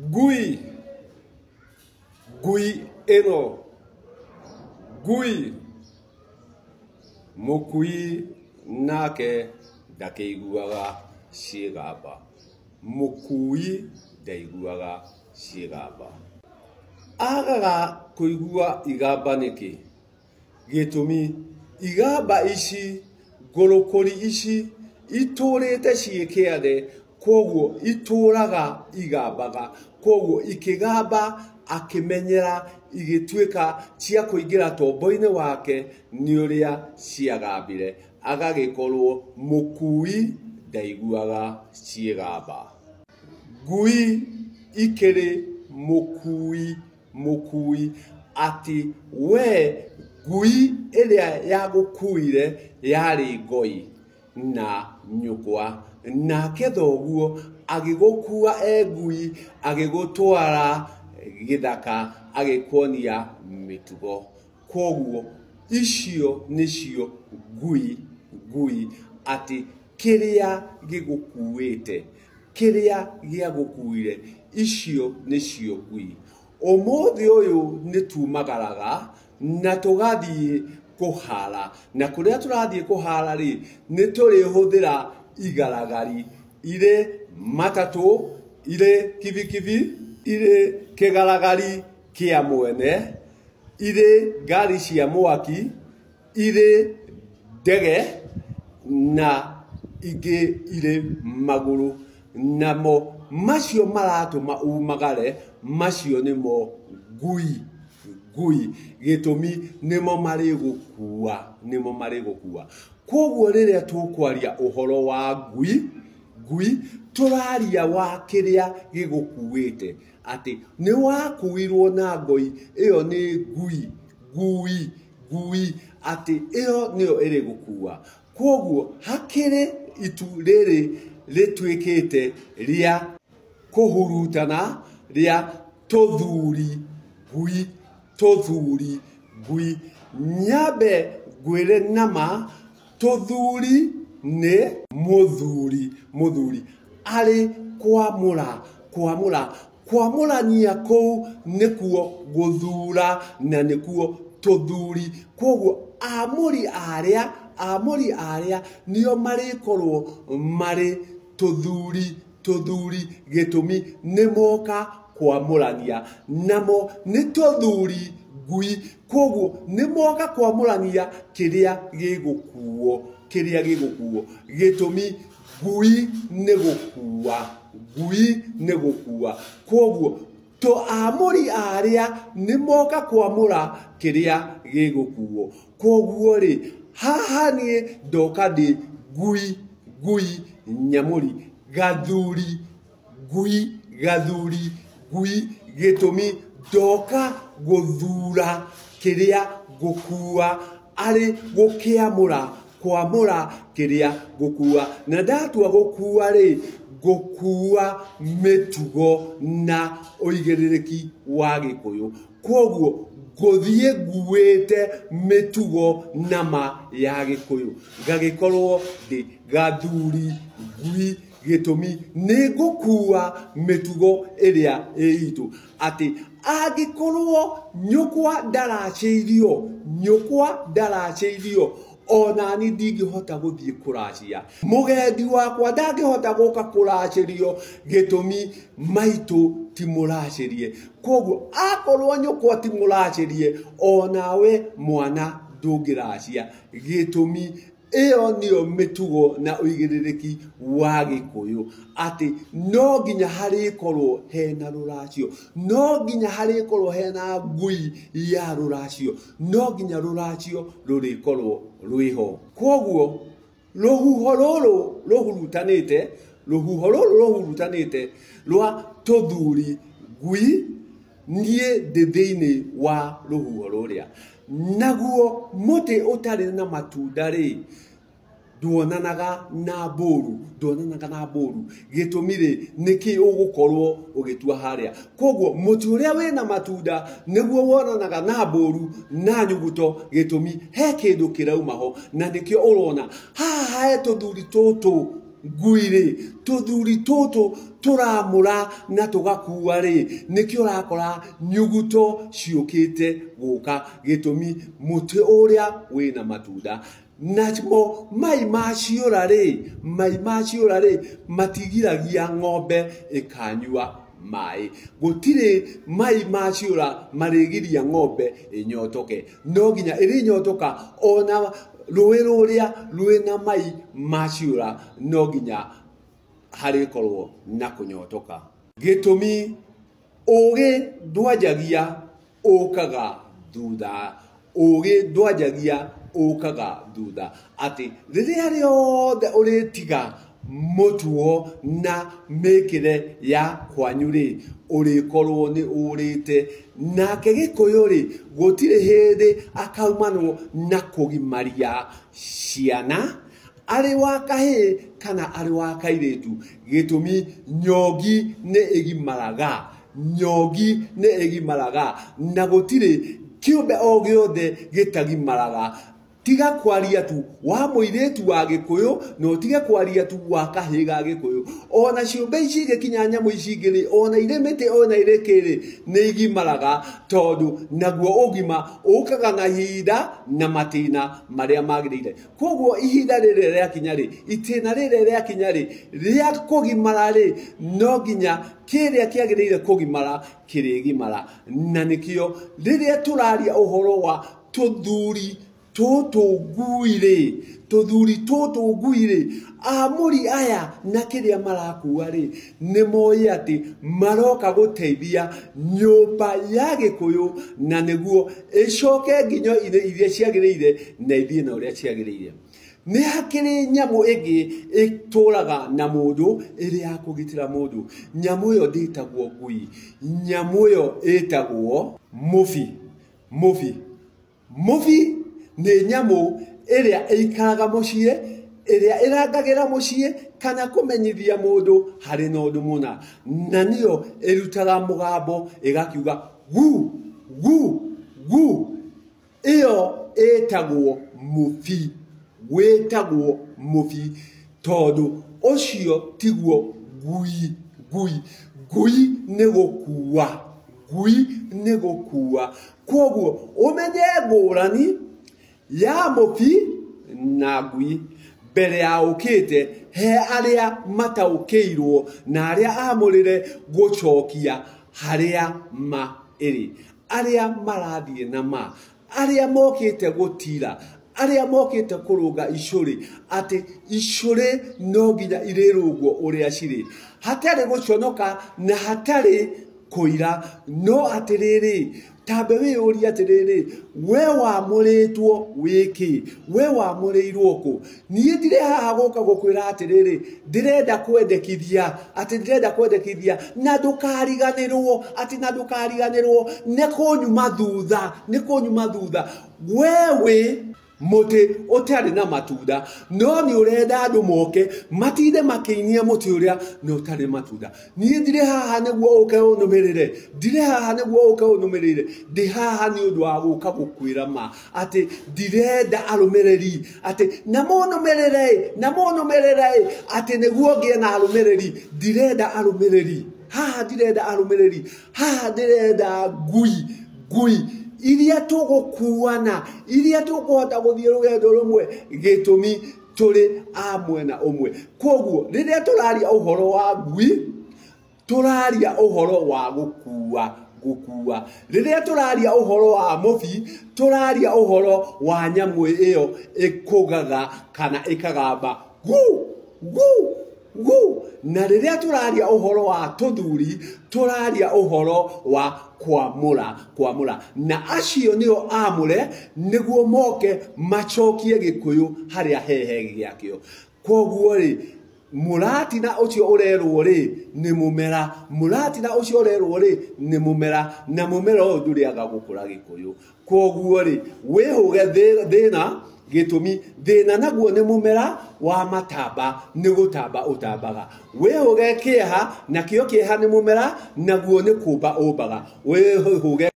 Ngui, ngui ĩno, ngui, mũkui nake ndakĩiguaga ciĩgamba, mũkui ndaiguaga ciĩgamba. Agaga kũigua igamba nĩkĩ? Gĩtũmi, igamba ici, ngũrũkũri ici itũrĩte ciĩ kĩande, koguo itũraga igambaga, koguo ikĩgamba akĩmenyera igĩtuĩka cia kũingĩra tombo-inĩ wake nĩ ũrĩa ciagambire, agagĩkorwo mũkui ndaiguaga ciĩgamba. Ngui ikĩrĩ mũkui, mũkui atĩ we ngui ĩrĩa yagũkuire yarĩ ngoi na nyũkwa, nake thoguo agĩgũkua e ngui agĩgũtwara gĩthaka agĩkuonia mĩtugo. Koguo icio nĩcio ngui, ngui atĩ kĩrĩa gĩgũkuĩte, kĩrĩa gĩagũkuire, icio nĩcio ngui. Ũmũthĩ ũyũ nĩ tumagaraga na tũgathiĩ kũhara, na kũrĩa tũrathiĩ kũhara rĩ, nĩ tũrĩhũthĩra igaragari irĩ matatũ, irĩ kibikibi, irĩ kĩgaragari kĩa mwene, irĩ ngari cia mwaki, irĩ ndege na ingĩ irĩ magũrũ. Namo macio maratũma umagare, macio nĩmo ngui, ngui. Gĩtũmi nĩmo marĩgũkua, nĩmo marĩgũkua. Koguo rĩrĩa tũkwaria ũhoro wa ngui, ngui tũraria wa kĩrĩa gĩgũkuĩte, atĩ nĩ wakuirwo na ngoi, ĩyo nĩ ngui, ngui, ngui, atĩ ĩyo nĩyo ĩrĩgũkua. Koguo hakĩrĩ itu rĩrĩ rĩtuĩkĩte rĩa kũhurutana, rĩa tũthuri ngui, tũthuri ngui. Nyambe ngwĩre nama, tũthuri nĩ mũthuri, mũthuri arĩ kwamũra, kwamũra, kwamũrania kũu nĩkuo gũthura na nĩkuo tũthuri. Koguo amũri arĩa, amũri arĩa nĩo marĩkorwo marĩ tũthuri, tũthuri. Gĩtũmi nĩ moka kwamũrania, namo nĩ tũthuri ngui. Koguo nĩ moka kwamũrania kĩrĩa gĩgũkuo, kĩrĩa gĩgũkuo. Gĩtũmi ngui nĩ gũkua, ngui nĩ gũkua. Koguo to amũri arĩa nĩ moka kwamũra kĩrĩa gĩgũkuo. Koguo rĩ, haha niĩ ndoka ndĩ ngui, ngui nyamũri, gathuri ngui, gathuri ngui. Gĩtũmi ndoka gũthura kĩrĩa ngũkua, arĩ gũkĩamũra, kwamũra kĩrĩa ngũkua. Na ndatua gũkua rĩ, ngũkua mĩtugo na ũigĩrĩrĩki wa Gĩkũyũ. Koguo ngũthiĩ nguĩte mĩtugo nama ya Gĩkũyũ, ngagĩkorwo ndĩ gathuri ngui. Gĩtũmi nĩ ngũkua mĩtugo ĩrĩa ĩ itũ, atĩ angĩkorwo nyũkwa ndaracĩirio, nyũkwa ndaracĩirio, onani ndingĩhota gũthiĩ kũracia. Mũgendi wakwa ndangĩhota gũka kũracĩrio, gĩtũmi maitũ ti mũracĩrie. Koguo akorwo nyũkwa ti mũracĩrie, onawe mwana ndũngĩracia. Gĩtũmi ĩyo nĩyo mĩtugo na ũigĩrĩrĩki wa Gĩkũyũ, atĩ no nginya harĩkorwo hena rũracio, no nginya harĩkorwo hena ngui ya rũracio, no nginya rũracio rũrĩkorwo rwĩho. Koguo rũhuho rũrũ rũhurutanĩte, rũhuho rũrũ rũhurutanĩte rwa tũthuri ngui, niĩ ndĩ thĩinĩ wa rũhuho rũrĩa. Naguo mũtĩ ũtarĩ na matunda rĩ, nduonanaga na mbũru, nduonanaga na mbũru. Gĩtũmi rĩ, nĩkĩ ũgũkorwo ũgĩtua harĩa. Koguo mũtĩ ũrĩa wĩna matunda nĩguo wonanaga na mbũru na nyuguto. Gĩtũmi he kĩndũ kĩrauma ho, na nĩkĩo ũrona haha he tũthuri tũtũ ngui rĩ, tũthuri tũtũ tũramũra na tũgakua rĩ, nĩkĩo ũrakora nyuguto ciũkĩte gũka, gĩtũmi mũtĩ ũrĩa wĩna matunda. Namo mai ma ciũra rĩ, mai ma ciũra rĩ, matigiragia ng'ombe ĩkanyua maĩ. Gũtirĩ mai ma ciũra marĩgiria ng'ombe ĩnyotoke, no nginya ĩrĩnyotoka ona rũĩ rũrĩa rwĩna mai ma ciũra, no nginya harĩkorwo na kũnyotoka. Gĩtũmi ũgĩ ndwanjagia ũkaga thutha, ũgĩ ndwanjagia ũkaga thutha, atĩ rĩrĩa rĩothe ũrĩtiga mũtugo na mĩkĩre ya kwanyu rĩ, ũrĩkorwo nĩ ũrĩte. Nake Gĩkũyũ rĩ, gũtirĩ hĩndĩ akaumanwo na kũgimaria ciana, arĩ wa kahĩĩ kana arĩ wa kairĩtu. Gĩtũmi nyongi nĩ ĩgimaraga, nyongi nĩ ĩgimaraga, na gũtirĩ kĩũmbe o gĩothe gĩtagimaraga. Tiga kwaria tu wa mũirĩtu wa Gĩkũyũ, na ũtige kwaria tu wa kahĩĩ ga Gĩkũyũ. Ona ciũmbe ici ingĩ kinya nyamũ ici ingĩ rĩ, ona irĩ mĩtĩ ona irĩ kĩ rĩ, nĩ igimaraga, tondũ naguo ũgima ũkaga na ihinda na matĩna marĩa magĩrĩire. Koguo ihinda rĩrĩa rĩakinya rĩ, itĩna rĩrĩa rĩakinya rĩ, rĩa kũgimara rĩ, no nginya kĩrĩa kĩagĩrĩire kũgimara kĩrĩgimara. Na nĩkĩo rĩrĩa tũraria ũhoro wa tũthuri tũtũ ngui rĩ, tũthuri tũtũ ngui rĩ, amũri aya na kĩrĩa marakua rĩ, nĩ moĩ atĩ maroka gũteithia nyũmba ya Gĩkũyũ, na nĩguo ĩcoke nginyo iria ciagĩrĩire na ithiĩ na ũrĩa ciagĩrĩire. Nĩ hakĩrĩ nyamũ ĩngĩ ĩtũraga na mũndũ ĩrĩ ya kũgitĩra mũndũ. Nyamũ ĩyo ndĩtagwo ngui, nyamũ ĩyo ĩtagwo mũbi. Mũbi, mũbi nĩ nyamũ ĩrĩa ĩikaraga mũciĩ, ĩrĩa ĩrangagĩra mũciĩ kana kũmenyithia mũndũ harĩ na ũndũ mũna, na nĩyo ĩrutaga mũgambo ĩgakiuga gu gu gu. Ĩyo ĩtagwo mũbi, wĩtagwo mũbi, tondũ ũcio tiguo ngui. Ngui, ngui nĩ gũkua, ngui nĩ gũkua. Koguo ũmenye ngũrani ya mũbi na ngui mbere ya ũkĩte he arĩa mataũkĩirwo na arĩa amũrĩre gũcokia harĩa ma ĩrĩ, arĩa marathiĩ na ma, arĩa mokĩte gũtira, arĩa mokĩte kũrũnga icũrĩ, atĩ icũrĩ no nginya irĩrũngwo ũrĩa cirĩ, hatarĩ gũconoka na hatarĩ kũira. No atĩrĩrĩ, tambe wĩyũrie atĩrĩrĩ, we wamũrĩtwo wĩkĩ? We wamũrĩirwo kũ? Niĩ ndirĩ haha gũka gũkwĩra atĩrĩrĩ, ndĩrenda kwendekithia, atĩ ndĩrenda kwendekithia na ndũkariganĩrwo, atĩ na ndũkariganĩrwo nĩ kũnyuma thutha, nĩ kũnyuma thutha. We wĩ mũtĩ ũtarĩ na matunda, no nĩ ũrenda andũ moke matinde makĩinia mũtĩ ũrĩa na ũtarĩ matunda. Niĩ ndirĩ haha nĩguo ũke ũnũmĩrĩre, ndirĩ haha nĩguo ũke ũnũmĩrĩre, ndĩ haha nĩ ũndũ wa gũka gũkwĩra ma atĩ ndirenda arũmĩrĩri, atĩ na mũnũmĩrĩre, na mũnũmĩrĩre, atĩ nĩguo ngĩe na arũmĩrĩri. Ndirenda arũmĩrĩri haha, ndirenda arũmĩrĩri haha, ndĩrenda ngui, ngui iria tũgũkuana, iria tũkũhota gũthiĩ rũgendo rũmwe, gĩtũmi tũrĩ a mwena ũmwe. Koguo rĩrĩa tũraria ũhoro wa ngui, tũraria ũhoro wa gũkua, gũkua. Rĩrĩa tũraria ũhoro wa mũbi, tũraria ũhoro wa nyamũ ĩyo ĩkũgaga kana ĩkagamba gu gu gu. Na rĩrĩa tũraria ũhoro wa tũthuri, tũraria ũhoro wa kwamũra, kwamũra. Na acio nĩo amũre nĩguo moke macokie Gĩkũyũ harĩa hehe gĩakĩo. Koguo rĩ, mũratina ũcio ũrerwo rĩ nĩ mũmera, mũratina ũcio ũrerwo rĩ nĩ mũmera, na mũmera ũyũ ndũrĩaga gũkũra Gĩkũyũ. Koguo rĩ, wĩhũge thĩna, gĩtũmi thĩna naguo nĩ mũmera wa matamba, nĩ gũtamba ũtambaga. Wĩhũge kĩeha, nakĩo kĩeha nĩ mũmera, naguo nĩ kũmba ũmbaga. Wĩhũge